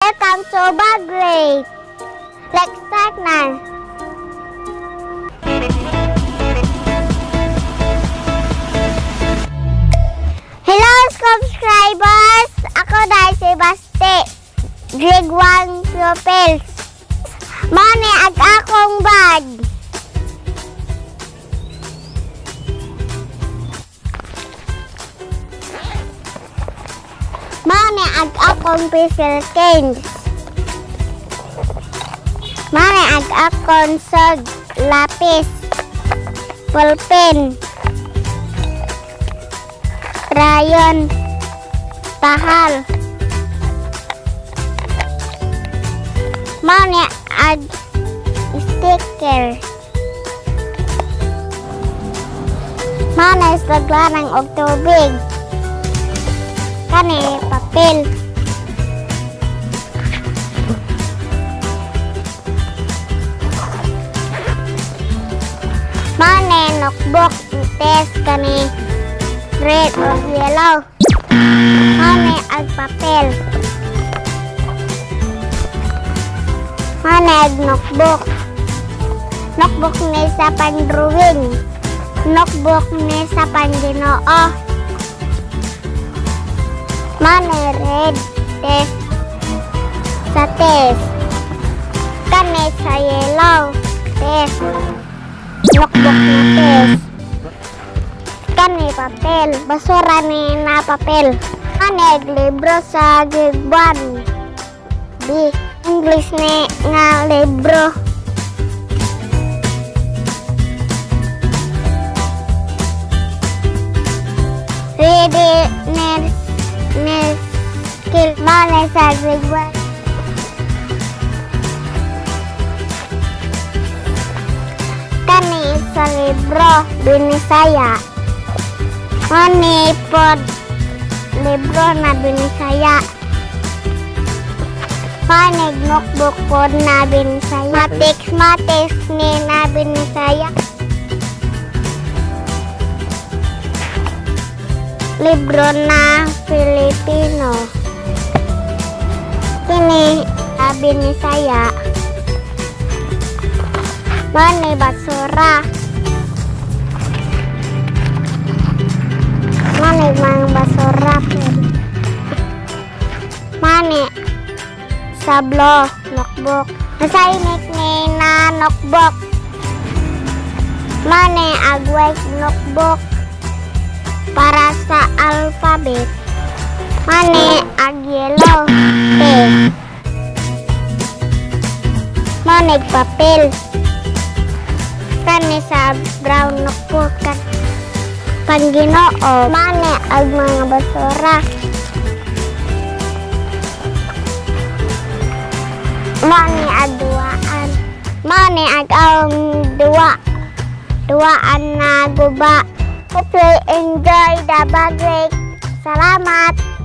Welcome to Bagrade. Let's start now. Hello, subscribers! Ako dahil si Basti. Grade 1 pupils. Mani ag akong bag. Mani ag akong pencil case. Mani ag akong sod lapis. Pulpen. Crayon. Tahal. Mani ag sticker. Mani sa og tubig. Kani papel. Mani notebook test kani red or yellow. Mani ag papel. Mani ag notebook. Notebook ni sa pan-drawing. Notebook ni sa pan-Ginoo. Mani red test sa test. Kani sa yellow test. Notebook na test. Kani papel. Basura ni na papel. Mani ag libro sa grade 1. B. English ni nga libro. Ready ni ni skill mani sa grade 1. Kani sa libro Binisaya. Mani pod libro na Binisaya. Panig notebook pod na Binisaya. Matics matics ni na Binisaya. Libro na Filipino. Kini na Binisaya. Mani basura. Mani mga basura po. Mani sablo notebook. Nasainik ni na notebook. Mani ag white notebook para sa alphabet. Mani ag yellow T. Mani papel. Kani sa brown notebook kan pangginoo. Mani ag mga basura. Mani ag duwaan. Mani ag ang duwa. Duwaan na guba. Hope you enjoy the bag break. Salamat!